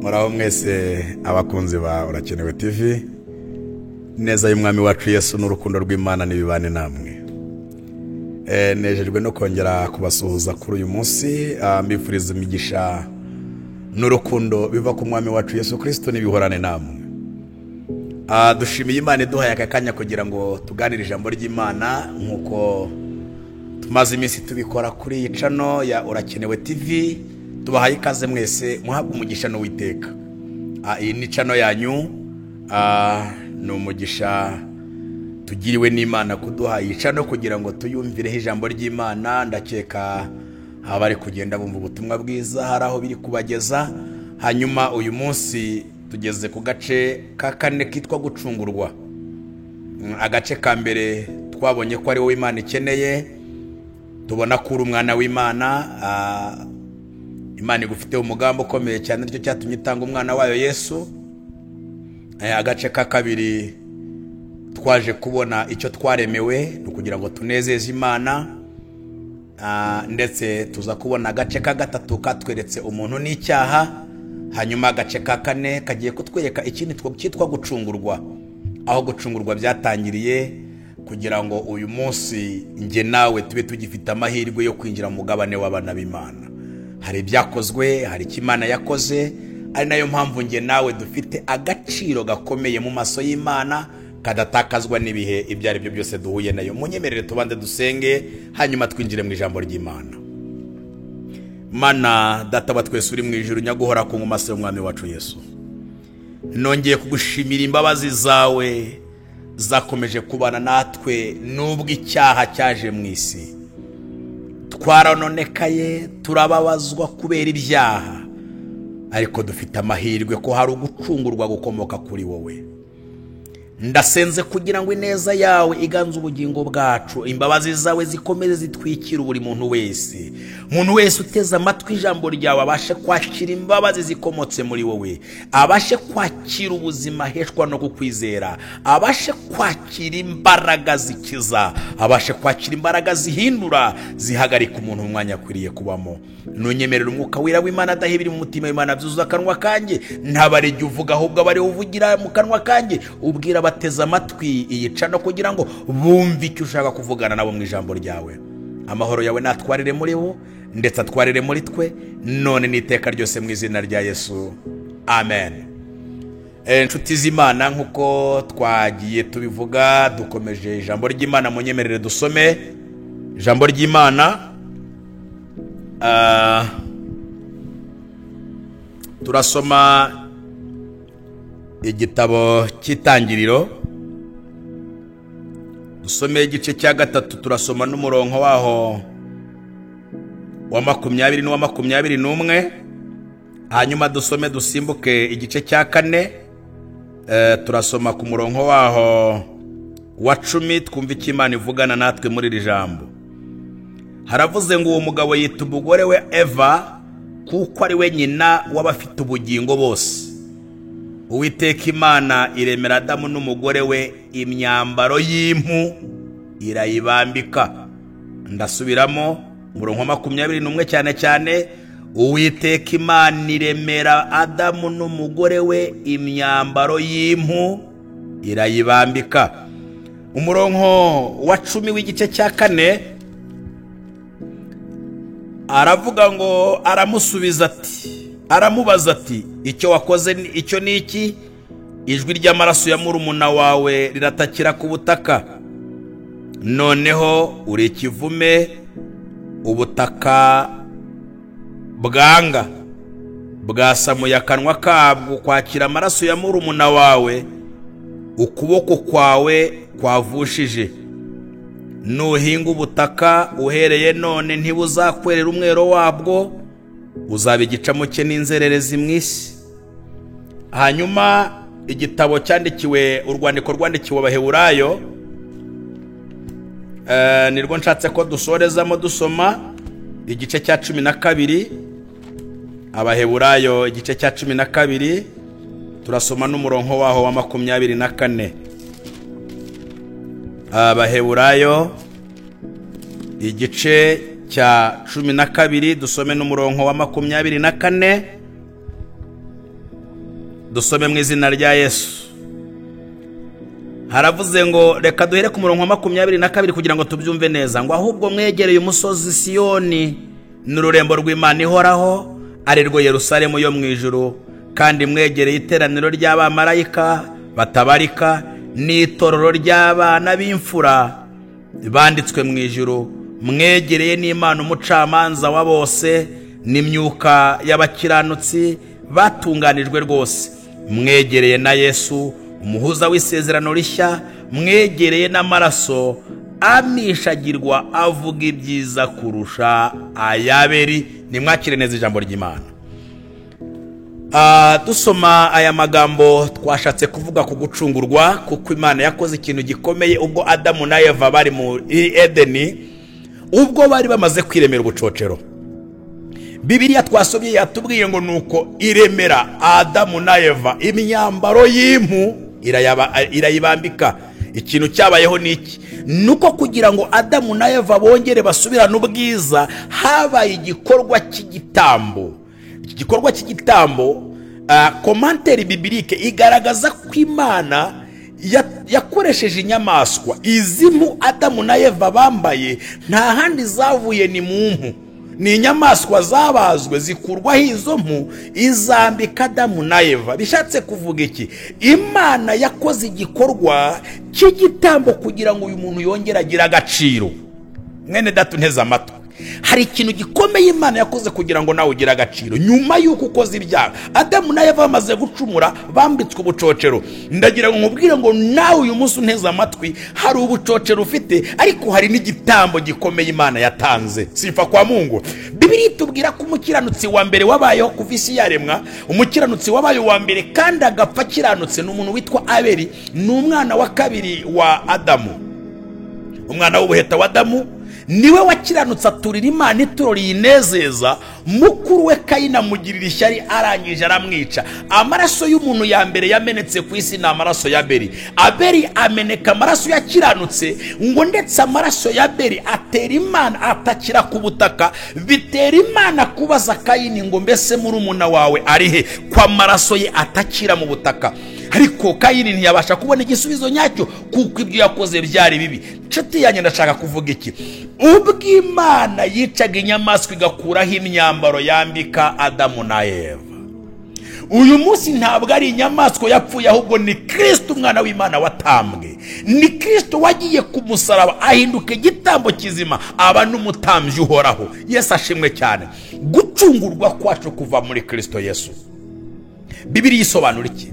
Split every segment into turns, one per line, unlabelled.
Muraho mwese abakunzi ba Urakenewe TV. Neza y'umwami wacu Yesu n'urukundo rw'Imana n'ibibane namwe. Nejejwe no kongera kubasuhuza kuri uyu munsi, mbifuriza imigisha n'urukundo biva ku mwami wacu Yesu Kristo n'ibihorane namwe. Dushimiye Imana iduhaye aka kanya kugira ngo tuganire ijambo ry'Imana nk'uko tumaze iminsi tubikora kuri iyi channel ya Urakenewe TV. Tubahaye ikaze mwese, muhabwe umugisha n'Uwiteka. Iyi ni channel yanyu, ni umugisha tugiriwe n'Imana kuduha iyi channel kugira ngo tuyumvireho ijambo ry'Imana. Ndakeka abari kugenda bumva ubutumwa bwiza hari aho biri kubageza. Hanyuma uyu munsi tugeze ku gace ka kane kitwa gucungurwa. Agace ka mbere twabonye ko ari wowe Imana ikeneye, tubona ko uri umwana w'Imana. Imana igufiteho umugambi ukomeye cyane, nicyo cyatumye itanga umwana wayo Yesu. Agace ka kabiri twaje kubona icyo twaremewe, ni ukugira ngo tunezeze Imana. Ndetse tuza kubona agace ka gatatu katweretse umuntu n'icyaha. Hanyuma agace ka kane kagiye kutwereka ikindi cyitwa gucungurwa, aho gucungurwa byatangiriye kugira ngo uyu munsi njye nawe tube tugifite amahirwe yo kwinjira mu mugabane w'abana b'Imana. Hari ibyakozwe, hari icyo Imana yakoze, ari nayo mpamvu njye nawe dufite agaciro gakomeye mu maso y'Imana kadatakazwa n'ibihe ibyo ari byo byose duhuye nayo. Munyemerere tubanze dusenge, hanyuma twinjire mu ijambo ry'Imana. Mana Data wa twese uri mu ijuru, nyaguhora ku ngoma se umwami wacu Yesu, nongeye kugushimira imbabazi zawe zakomeje kubana natwe nubwo icyaha cyaje mu isi. Twaranonekaye, turababazwa kubera ibyaha, ariko dufite amahirwe ko hari ugucungurwa gukomoka kuri wowe. Ndasenze kugira ngo ineza yawe iganze ubugingo bwacu, imbabazi zawe zikomeze zitwikire buri muntu wese. Umuntu wese uteze amatwi ijambo ryawe abashe kwakira imbabazi zikomotse muri wowe, abashe kwakira ubuzima heshwa no kukwizera, abashe kwakira imbaraga zikiza, abashe kwakira imbaraga zihindura, zihagarika umuntu umwanya akwiriye kubamo. Nunyemerera umwuka wera w'Imana adahebira mu mutima w'Imana byuzuza akanwa kanjye, ntabarege uvuga ahubwo abari uvugira mu kanwa kanjye, ubwira bateze amatwi iyi channel kugira ngo bumve icyo ushaka kuvugana nabo mu ijambo ryawe. Amahoro yawe natwarire muri bo ndetse atwarire muri twe none n'iteka ryose mu izina rya Yesu, amen. Inshuti z'Imana, nkuko twagiye tubivuga, dukomeje ijambo ry'Imana. Munyemerere dusome ijambo ry'Imana. Turasoma igitabo cy'Itangiriro, dusome igice cya 3, turasoma n'umurongo waho wa 20 n'uwa 21. Hanyuma dusome dusimbuke igice cya 4, turasoma ku murongo waho wa 10, twumve icyo Imana ivugana natwe muri iri jambo. Haravuze ngo uwo mugabo yita umugore we Eva, kuko ari we nyina w'abafite ubugingo bose. Uwiteka Imana iremera Adamu n'umugore we imyambaro y'impu irayibambika. Ndasubiramo umurongo 21 cyane cyane, Uwiteka Imana iremera Adamu n'umugore we imyambaro y'impu irayibambika. Umurongo wa 10 w'igice cya 4 aravuga ngo aramusubiza ati, aramubaza ati, icyo wakoze icyo ni iki? Ijwi ry'amaraso ya murumuna wawe riratakira ku butaka. Noneho uri ikivume, ubutaka bwanga bwasamuye akanwa kabwo kwakira amaraso ya murumuna wawe, ukuboko kwawe kwavushije. Nuhinga ubutaka uhereye none ntibuzakwerera umwero wabwo, uzaba igicamuke n'inzererezi mu isi. Hanyuma igitabo cyandikiwe, urwandiko rwandikiwe Abaheburayo, nirwo nshatse ko dusorezamo dusoma igice cya 12. Abaheburayo igice cya 12, turasoma n'umurongo waho wa 24. Abaheburayo igice cya 12, dusome n'umurongo wa 24. Dusome mu izina rya Yesu. Haravuze ngo, reka duhere ku murongo wa 22 kugira ngo tubyumve neza, ngo ahubwo mwegereye umusozi Siyoni n'ururembo rw'Imana ihoraho, ari rwo Yerusalemu yo mu ijuru, kandi mwegereye iteraniro ry'abamarayika batabarika n'itorero ry'abana b'imfura banditswe mu ijuru, mwegereye n'Imana umucamanza wa bose n'imyuka y'abakiranutsi batunganijwe rwose, mwegereye na Yesu umuhuza w'isezerano rishya, mwegereye n'amaraso amishagirwa avuga ibyiza kurusha ayaberi. Nimwakire neza ijambo ry'Imana. Dusoma aya magambo twashatse kuvuga ku gucungurwa, kuko Imana yakoze ikintu gikomeye ubwo Adamu na Eva bari muri Edeni, ubwo bari bamaze kwiremera ubucocero. Bibiliya twasomye yatubwiye ngo nuko iremera Adamu na Eva imyambaro y'impu irayibambika. Ikintu cyabayeho niki? Nuko kugira ngo Adamu na Eva bongere basubirane ubwiza, habaye igikorwa cy'igitambo. Iki gikorwa cy'igitambo, commentaire biblique igaragaza ko Imana yakoresheje inyamaswa. Izi mpu Adamu na Eva bambaye nta handi zavuye, ni mu mpu. Ni inyamaswa zabazwe zikurwaho izo mpu, izambika Adamu na Eva. Bishatse kuvuga iki? Imana yakoze igikorwa cy'igitambo kugira ngo uyu muntu yongere agire agaciro. Mwene data unteze amatwi, hari ikintu gikomeye Imana yakoze kugira ngo nawe ugire agaciro nyuma y'uko ukoze ibyaha. Adamu na Eva bamaze gucumura bambitswe ubucocero. Ndagira ngo nkubwire ngo nawe uyu munsi unteze amatwi, hari ubucocero ufite, ariko hari n'igitambo gikomeye Imana yatanze. Sifa kwa Mungu. Bibiliya itubwira ko umukiranutsi wa mbere wabayeho kuva isi yaremwa, umukiranutsi wabaye uwa mbere kandi agapfa akiranutse, ni umuntu witwa Abeli, ni umwana wa kabiri wa Adamu, umwana w'ubuheta wa Adamu. Niwe wakiranutse aturira Imana ituro riyinezeza. Mukuru we Kayini amugirira ishyari, arangije aramwica. Amaraso y'umuntu ya mbere yamenetse ku isi ni amaraso ya Abeli. Abeli ameneka amaraso yakiranutse, ngo ndetse amaraso ya Abeli atera Imana atakira ku butaka, bitera Imana kubaza Kayini ngo mbese murumuna wawe ari he, ko amaraso ye atakira mu butaka? Ariko Kayini ntiyabasha kubona igisubizo nyacyo kuko ibyo yakoze byari bibi. Nshuti yanjye, ndashaka kuvuga iki? Ubwo Imana yicaga inyamaswa igakuraho imyambaro yambika Adamu na Eva, uyu munsi ntabwo ari inyamaswa yapfuye, ahubwo ni Kristo umwana w'Imana watambwe. Ni Kristo wagiye ku musaraba ahinduka igitambo kizima, aba n'umutambyi uhoraho. Yesu ashimwe cyane. Gucungurwa kwacu kuva muri Kristo Yesu. Bibiliya isobanura iki?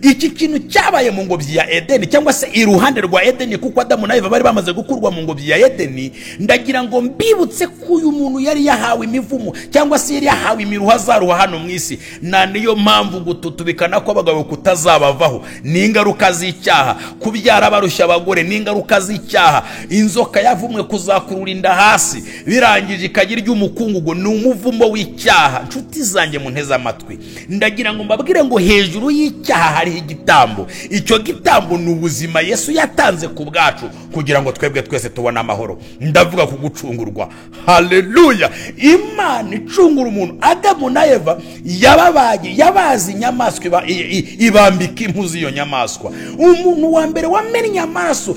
Iki kintu cyabaye mu ngobyi ya Edeni, cyangwa se iruhande rwa Edeni, kuko Adamu na Eva bari bamaze gukurwa mu ngobyi ya Edeni. Ndagira ngo mbibutse ko uyu muntu yari yahawe imivumo, cyangwa se yari yahawe imiruho azaruha hano mu isi. Na niyo mpamvu gututubikana kw'abagabo kutazabavaho ni ingaruka z'icyaha, kubyara barushya abagore ni ingaruka z'icyaha, inzoka yavumwe kuzakurura inda hasi birangije ikagira iry'umukungugu, ni umuvumo w'icyaha. Nshuti zanjye munteze amatwi, ndagira ngo mbabwire ngo hejuru y'icyaha hariho igitambo. Icyo gitambo ni ubuzima Yesu yatanze ku bwacu kugira ngo twebwe twese tubone amahoro. Ndavuga ku gucungurwa. Haleluya! Imana icungura umuntu. Adamu na Eva yababaye, yabaze inyamaswa ibambika impu z'iyo nyamaswa. Umuntu wa mbere wamennye amaraso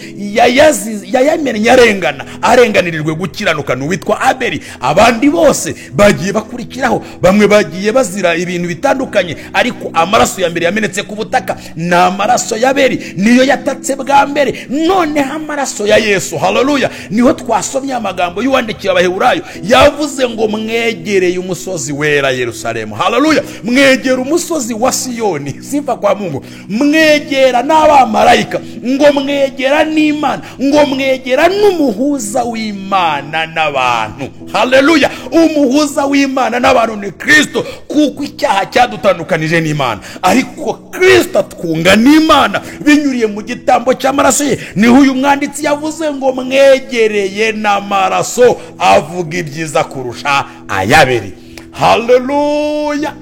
yayamennye arengana, arenganirijwe gukiranuka, ni uwitwa Abeli. Abandi bose bagiye bakurikiraho, bamwe bagiye bazira ibintu bitandukanye, ariko amaraso ya mbere yamenetse ku butaka ni amaraso ya Abeli, niyo yatatse bwa mbere. Noneho amaraso ya Yesu, haleluya, niho twasomye amagambo y'uwandikiye Abaheburayo, yavuze ngo mwegereye umusozi wera Yerusalemu, haleluya, mwegera umusozi wa Siyoni, sifa kwa Mungu, mwegera n'abamarayika, ngo mwegera n'Imana, ngo mwegera n'umuhuza w'Imana n'abantu, haleluya. Umuhuza w'Imana n'abantu ni Kristo, kuko icyaha cyadutandukanije n'Imana, ariko Kristo atwunga n'Imana binyuriye mu gitambo cy'amaraso ye. Niho uyu mwanditsi yavuze ngo mwegereye n'amaraso avuga ibyiza kurusha ayaberi. Haleluya!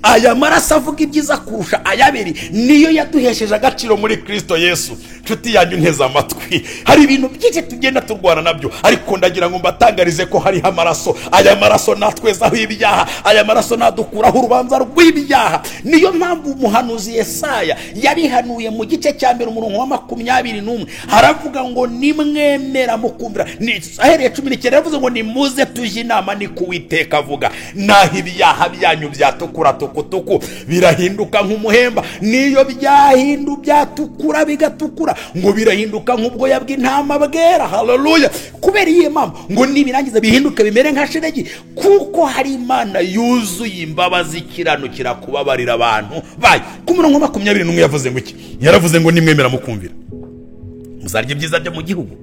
Aya maraso avuga ibyiza kurusha ayaberi niyo yaduhesheje agaciro muri Kristo Yesu. Nshuti yanyu, nteze amatwi, hari ibintu byinshi tugenda turwana nabyo, ariko ndagira ngo mbatangarize ko hariho amaraso. Aya maraso natwezaho ibyaha, aya maraso nadukuraho urubanza rw'ibyaha. Niyo mpamvu umuhanuzi Yesaya yabihanuye mu gice cya 1 umurongo wa 21, haravuga ngo nimwemera mukumvira. Ahereye 19 yaravuze ngo nimuze tujye inama, ni kuwiteka avuga, naho ibyaha byanyu byatukura tukutuku birahinduka nk'umuhemba, niyo byahindu byatukura bigatukura ngo birahinduka nk'ubwoya bw'intama bwera. Haleluya! Kubera iyihe mpamvu? Ngo nibirangiza bihinduke bimere nka shelegi, kuko hari Imana yuzuye imbabazi ikiranukira kubabarira abantu bayo. Ku murongo 21 yavuze ngo iki? Yaravuze ngo nimwemera mukumvira muzarya ibyiza byo mu gihugu,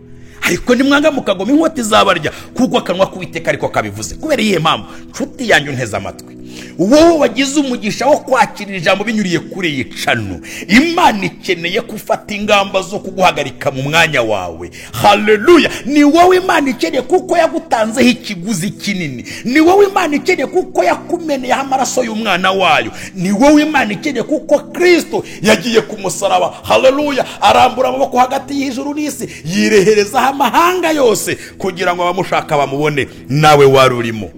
ariko nimwanga mukagoma inkota izabarya, kuko akanwa k'Uwiteka ariko kabivuze. Kubera iyihe mpamvu? Nshuti yanyu, nteze amatwi, wowe wagize umugisha wo kwakira ijambo binyuriye kuri iyi cano, Imana ikeneye gufata ingamba zo kuguhagarika mu mwanya wawe. Haleluya! Ni wowe Imana ikeneye kuko yagutanzeho ikiguzi kinini. Ni wowe Imana ikeneye kuko yakumeneyeho amaraso y'umwana wayo. Ni wowe Imana ikeneye kuko Kristo yagiye ku musaraba. Haleluya! Arambura amaboko hagati y'ijuru n'isi, yireherezaho amahanga yose kugira ngo abamushaka bamubone. Nawe wari urimo,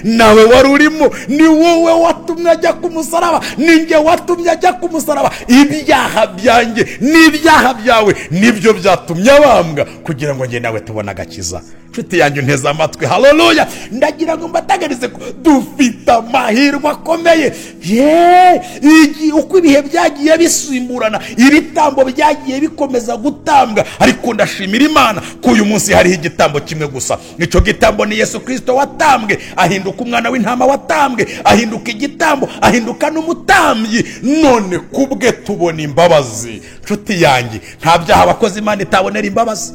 nawe wari urimo. Ni wowe watumye ajya ku musaraba, ni njye watumye ajya ku musaraba. Ibyaha byanjye n'ibyaha byawe nibyo byatumye abambwa kugira ngo njye nawe tubone agakiza. Nshuti yanjye, nteze amatwi, haleluya, ndagira ngo mbatangarize ko dufite amahirwe akomeye. Uko ibihe byagiye bisimburana, ibitambo byagiye bikomeza gutambwa, ariko ndashimira Imana ko uyu munsi hariho igitambo kimwe gusa. Icyo gitambo ni Yesu Kristo watambwe, ahinduka umwana w'intama watambwe, ahinduka igitambo, ahinduka n'umutambyi. None kubwe tubona imbabazi. Nshuti yanjye, nta byaha abakozi Imana itabonera imbabazi.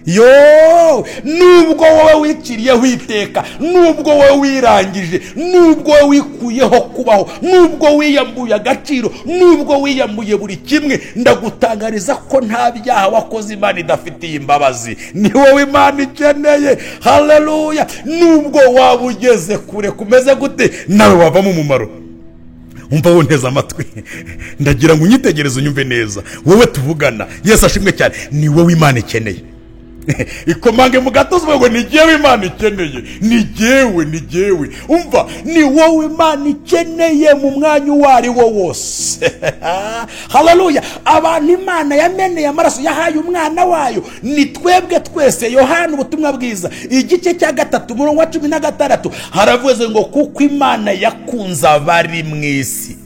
Yo, nubwo wowe wiciriyeho iteka, nubwo wowe wirangije, nubwo wowe wikuyeho kubaho, nubwo wiyambuye agaciro, nubwo wiyambuye buri kimwe, ndagutangariza ko nta byaha wakoze Imana idafitiye imbabazi. Ni wowe Imana ikeneye. Haleluya! Nubwo waba ugeze kure kumeze gute, nawe wavamo umumaro. Umva wowe nteze amatwi, ndagira ngo unyitegereze unyumve neza. Wowe tuvugana, Yesu ashimwe cyane, ni wowe Imana ikeneye. Ikomange mu gatuza ngo ni jyewe Imana ikeneye, ni jyewe, ni jyewe. Umva, ni wowe Imana ikeneye mu mwanya uwo ari wo wose. Haleluya! Abantu Imana yameneye amaraso, yahaye umwana wayo, ni twebwe twese. Yohana ubutumwa bwiza igice cya 3 umurongo wa 16 haravuze ngo kuko Imana yakunze abari mu isi.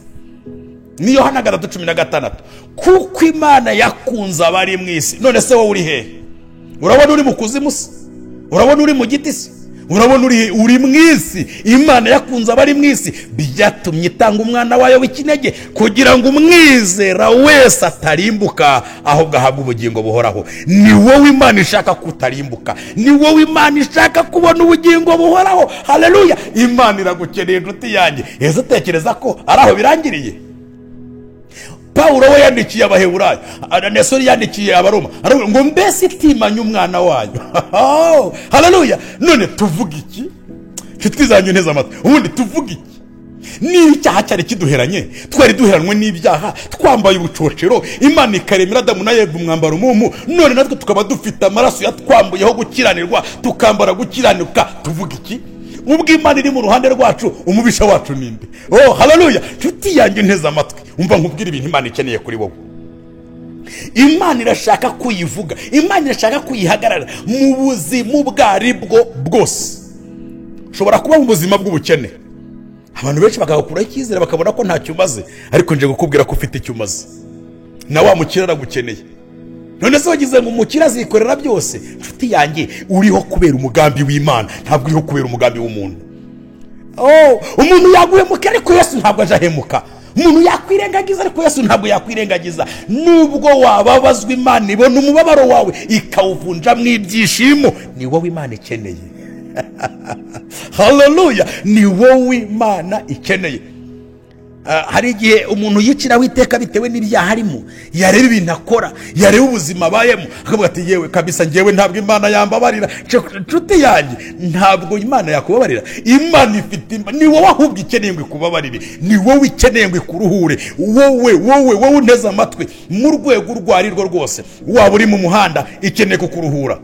Ni Yohana 3:16, kuko Imana yakunze abari mu isi. None se wowe uri hehe? Urabona uri mu kuzimu se? Urabona uri mu giti se? Urabona uri mu isi? Imana yakunze abari mu isi, byatumye itanga umwana wayo w'ikinege kugira ngo umwizera wese atarimbuka, ahubwo ahabwe ubugingo buhoraho. Ni wowe Imana ishaka kutarimbuka, ni wowe Imana ishaka kubona ubugingo buhoraho. Haleluya! Imana iragukeneye, inshuti yanjye. Ese utekereza ko ari aho birangiriye? Paulo we yandikiye Abaheburayo, Nesori yandikiye Abaroma, aravuga ngo mbese itimanye umwana wayo. Haleluya! None tuvuga iki? Nshuti zanyu, nteze amatwi, ubundi tuvuga iki? Niba icyaha cyari kiduheranye, twari duheranwe n'ibyaha, twambaye ubucocero, Imana ikaremera Adamu na Eva umwambaro mumu, none natwe tukaba dufite amaraso yatwambuyeho gukiranirwa, tukambara gukiranuka, tuvuga iki? Ubwo Imana iri mu ruhande rwacu, umubisha wacu ninde? Oh, haleluya! Nshuti yanjye, nteze amatwi, umva nkubwira ibintu Imana ikeneye kuri wowe. Imana irashaka kuyivuga, Imana irashaka kuyihagarara mu buzima ubwo ari bwo bwose. Ushobora kuba mu buzima bw'ubukene, abantu benshi bakagukuraho icyizere, bakabona ko ntacyo umaze, ariko nje gukubwira ko ufite icyo umaze. Na wa mukire aragukeneye. None se wagize ngo umukire azikorera byose? Nshuti yanjye, uriho kubera umugambi w'Imana, ntabwo uriho kubera umugambi w'umuntu. Oh, umuntu yaguhemuka, ariko Yesu ntabwo aje ahemuka. Umuntu yakwirengagiza, ariko Yesu ntabwo yakwirengagiza. Nubwo wababazwa, Imana ibona umubabaro wawe ikawuvunjamo ibyishimo. Ni wowe Imana ikeneye. Haleluya! Ni wowe Imana ikeneye. Hari igihe umuntu yiciraho iteka bitewe n'ibyaha arimo, yareba ibintu akora, yareba ubuzima abayemo, akavuga ati yewe kabisa ngewe ntabwo Imana yambabarira. Nshuti yanjye, ntabwo Imana yakubabarira. Imana ifite, ni wowe ahubwo ikeneye ngo ikubabarire, ni wowe ikeneye ngo ikuruhure. Wowe wowe wowe unteze amatwi, mu rwego urwo ari rwo rwose, waba uri mu muhanda ikeneye kukuruhura,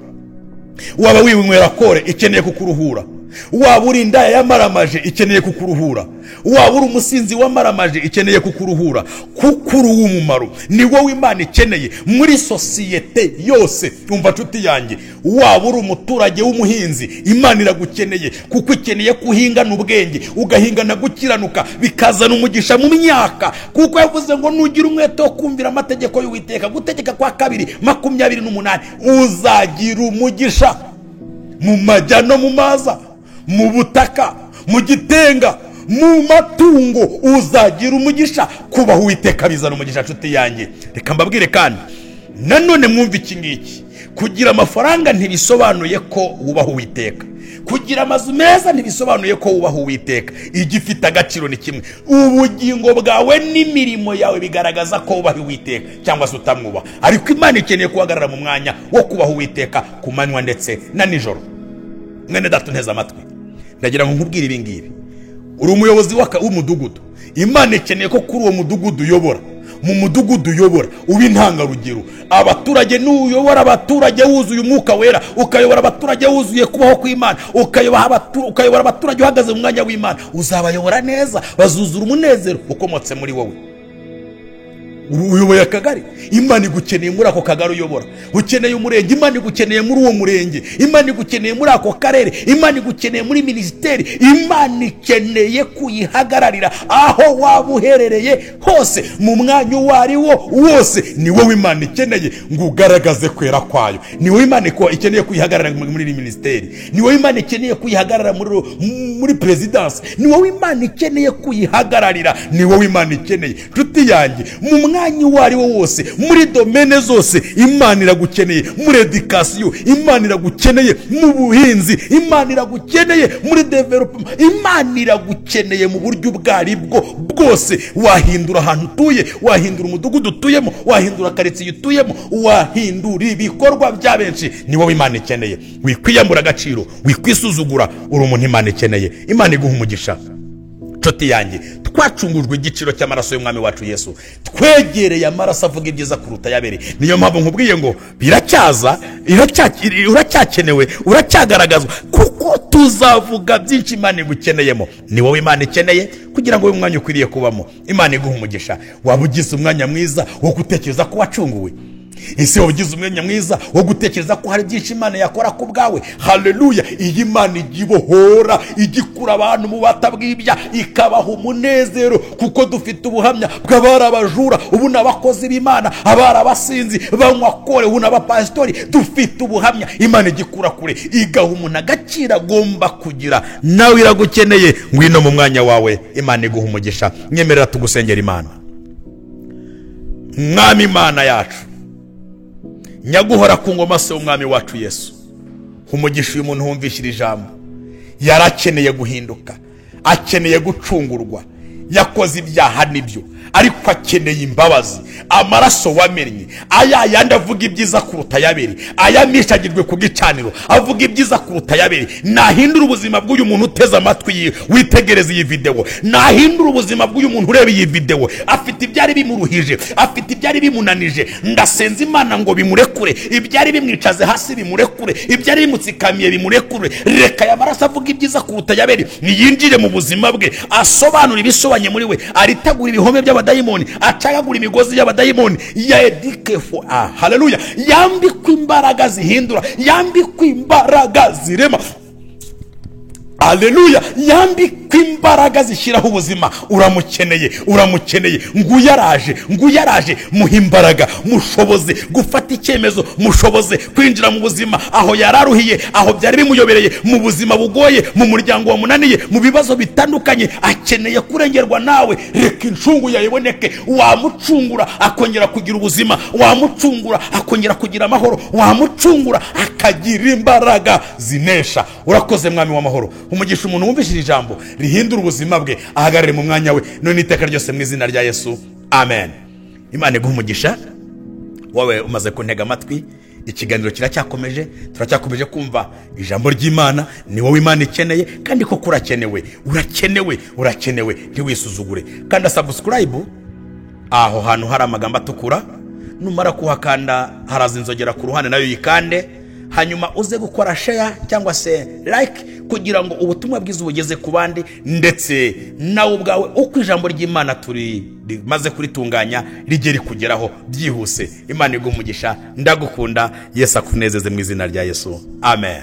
waba winywera kore ikeneye kukuruhura, waba uri indaya yamaramaje ikeneye kukuruhura, waba uri umusinzi wamaramaje ikeneye kukuruhura, kuko uri uw'umumaro. Ni wowe Imana ikeneye muri sosiyete yose. Umva nshuti yanjye, waba uri umuturage w'umuhinzi, Imana iragukeneye, kuko ikeneye kuhingana ubwenge, ugahingana gukiranuka, bikazana umugisha mu myaka, kuko yavuze ngo nugira umwete wo kumvira amategeko y'Uwiteka, gutegeka kwa 2:28, uzagira umugisha mu majya no mu maza, mu butaka, mu gitenga, mu matungo, uzagira umugisha. Kubaho Uwiteka bizana umugisha. Nshuti yanjye, reka mbabwire kandi nanone mwumve iki ngiki: kugira amafaranga ntibisobanuye ko wubaha Uwiteka, kugira amazu meza ntibisobanuye ko wubaha Uwiteka. Igifite agaciro ni kimwe: ubugingo bwawe n'imirimo yawe bigaragaza ko wubaha Uwiteka cyangwa se utamwubaha. Ariko Imana ikeneye guhagarara mu mwanya wo kubaha Uwiteka ku manywa ndetse na nijoro. Mwene data unteze amatwi, ndagira ngo nkubwire ibi ngibi: uri umuyobozi w'umudugudu, Imana ikeneye ko kuri uwo mudugudu uyobora, mu mudugudu uyobora uba intangarugero. Abaturage n'uyobora abaturage wuzuye umwuka wera, ukayobora abaturage wuzuye kubaho kw'Imana, ukayobora abaturage uhagaze mu mwanya w'Imana, uzabayobora neza, bazuzura umunezero ukomotse muri wowe. Uyoboye akagari, Imana igukeneye muri ako kagari uyobora. Ukeneye umurenge, Imana igukeneye muri uwo murenge, Imana igukeneye muri ako karere, Imana igukeneye muri minisiteri, Imana ikeneye kuyihagararira aho waba uherereye hose, mu mwanya uwo ari wo wose. Ni wowe Imana ikeneye ngo ugaragaze kwera kwayo. Ni wowe Imana ikeneye kuyihagarara muri minisiteri, ni wowe Imana ikeneye kuyihagarara muri perezidansi, ni wowe Imana ikeneye kuyihagararira, ni wowe Imana ikeneye. Nshuti yanjye, mu mwanya uwo ari wo wose, muri domene zose, Imana iragukeneye. Muri edikasiyo Imana iragukeneye, mu buhinzi Imana iragukeneye, muri development Imana iragukeneye. Mu buryo ubwo ari bwo bwose, wahindura ahantu utuye, wahindura umudugudu utuyemo, wahindura karitsiye utuyemo, wahindura ibikorwa bya benshi. Ni wowe Imana ikeneye. Wikwiyambura agaciro, wikwisuzugura, uri umuntu Imana ikeneye. Imana iguha umugisha. Nshuti yanjye, twacungujwe igiciro cy'amaraso y'umwami wacu Yesu, twegereye amaraso avuga ibyiza kuruta yabere. Niyo mpamvu nkubwiye ngo biracyaza, uracyakenewe, uracyagaragazwa, kuko tuzavuga byinshi Imana igukeneyemo. Ni wowe Imana ikeneye kugira ngo ube umwanya ukwiriye kubamo. Imana iguha umugisha. Waba ugize umwanya mwiza wo gutekereza ko wacunguwe? Ese waba ugize umwanya mwiza wo gutekereza ko hari byinshi Imana yakora ku bwawe? Haleluya! Iyi Imana igibohora, igikura abantu mu batabwibya, ikabaha umunezero, kuko dufite ubuhamya bw'abari abajura ubu n'abakozi b'Imana, abari abasinzi banywa kore ubu n'abapasitori. Dufite ubuhamya. Imana igikura kure, igaha umuntu agaciro agomba kugira. Nawe iragukeneye, ngwino mu mwanya wawe. Imana iguha umugisha. Nyemerera tugusengera Imana. Mwami Imana yacu, nyaguhora ku ngoma se umwami wacu Yesu, umugisha uyu muntu wumvishira ijambo. Yarakeneye guhinduka, akeneye gucungurwa, yakoze ibyaha nibyo, ariko akeneye imbabazi. Amaraso wamennye, aya yandi avuga ibyiza kuruta yabere, aya mishagirwe ku gicaniro avuga ibyiza kuruta yabere, nahindura ubuzima bw'uyu muntu uteze amatwi witegereza iyi video, nahindura ubuzima bw'uyu muntu ureba iyi video. Afite ibyari bimuruhije, afite ibyari bimunanije, ndasenza Imana ngo bimurekure, ibyari bimwicaze hasi bimurekure, ibyari bimutsikamiye bimurekure. Reka aya maraso avuga ibyiza kuruta yabere niyinjire mu buzima bwe, asobanura ibisobanye muri we, aritagura ibihome by'abadayimoni, acagagura imigozi y'abadayimoni ya edikefo. Haleluya! Yambikwa imbaraga zihindura, yambikwa imbaraga zirema. Haleluya! Yambikwa imbaraga zishyiraho ubuzima. Uramukeneye, uramukeneye. Nguyaraje, nguyaraje. Muha imbaraga, mushoboze gufata icyemezo, mushoboze kwinjira mu buzima aho yararuhiye, aho byari bimuyobereye, mu buzima bugoye, mu muryango wamunaniye, mu bibazo bitandukanye. Akeneye kurengerwa nawe. Reka incungu yayiboneke. Wamucungura akongera kugira ubuzima, wamucungura akongera kugira amahoro, wamucungura akagira Rikagira imbaraga zinesha. Urakoze Mwami w'amahoro. Umugisha umuntu wumvishije ijambo rihindura ubuzima bwe, ahagarare mu mwanya we none iteka ryose, mu izina rya Yesu, amen. Imana iguhe umugisha wowe umaze kuntega amatwi. Ikiganiro kiracyakomeje, turacyakomeje kumva ijambo ry'Imana. Ni wowe Imana ikeneye, kandi koko urakenewe, urakenewe, urakenewe. Ntiwisuzugure. Kanda subscribe aho hantu hari amagambo atukura. Numara kuhakanda, haraza inzogera ku ruhande, nayo yikande. Hanyuma uze gukora share cyangwa se like, kugira ngo ubutumwa bwiza ubugeze ku bandi, ndetse nawe ubwawe uko ijambo ry'Imana turi rimaze kuritunganya rijye rikugeraho byihuse. Imana iguhe umugisha. Ndagukunda. Yesu akunezeze mu izina rya Yesu, amen.